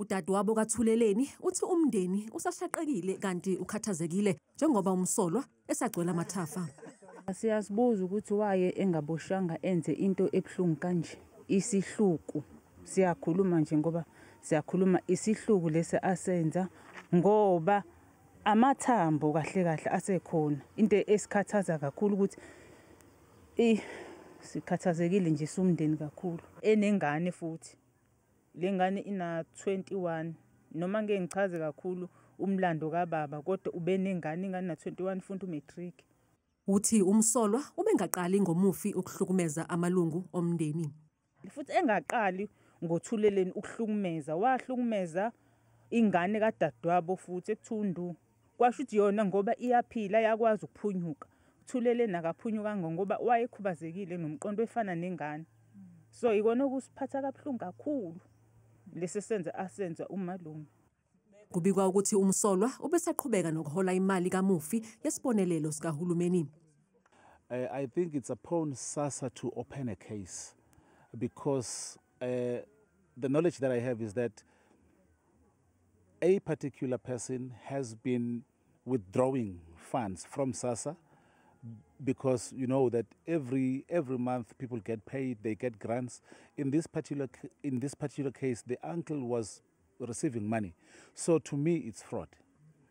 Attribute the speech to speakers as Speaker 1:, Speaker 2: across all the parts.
Speaker 1: Udadewabo kaThuleleni uthi umndeni usashaqekile kanti ukhathazekile njengoba umsolwa esagcwele amathafa.
Speaker 2: Siyazibuza ukuthi waye engaboshwanga enze into ebuhlungu kanje. Isihluku, siyakhuluma nje ngoba siyakhuluma, isihluku lesi asenza ngoba amathambo kahle kahle asekhona. Into esikhathaza kakhulu ukuthi sikhathazekile nje sumndeni kakhulu. Enengane futhi, le ngane ina 21, noma ngeke ngichaze kakhulu umlando kababa, kodwa ube nengane, ingane na 21 futhi umatric.
Speaker 1: Uthi umsolwa ubengaqali ngomufi ukuhlukumeza amalungu omndeni.
Speaker 2: Futhi engaqali ngoThuleleni ukuhlukumeza, wahlukumeza ingane kadadewabo futhi ekuthundu. Kwasho ukuthi yona ngoba iyaphila yakwazi ukuphunyuka. Thuleleni akaphunyukanga ngoba wayekhubazekile nomqondo efana nengane. So ikona okusiphatha kabuhlungu kakhulu lesi senza asenza umalume.
Speaker 1: Kubikwa ukuthi umsolwa ubesaqhubeka nokuhola imali kamufi yesibonelelo sikahulumeni.
Speaker 3: I think it's upon SASSA to open a case because the knowledge that I have is that a particular person has been withdrawing funds from SASSA because you know that every month people get paid, they get grants. In this particular case, the uncle was receiving money. So to me, it's fraud.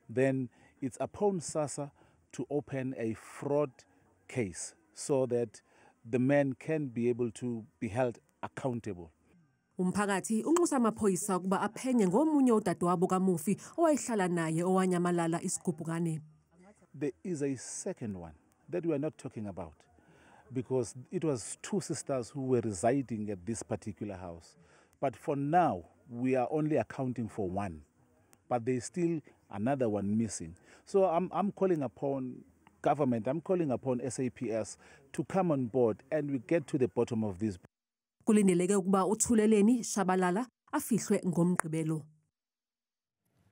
Speaker 3: Then it's upon SASSA to open a fraud case so that the man can be able to be held accountable.
Speaker 1: Umphakathi unxusa amaphoyisa ukuba aphenye ngomunye udadewabo kamufi owayehlala naye owanyamalala isigubhukane.
Speaker 3: There is a second one that we are not talking about because it was two sisters who were residing at this particular house. But for now, we are only accounting for one. But there's still another one missing. So I'm calling upon government, I'm calling upon SAPS to come on board and we get to the bottom of this.
Speaker 1: Kulindeleke ukuba uThuleleni Shabalala afihlwe ngoMgqibelo.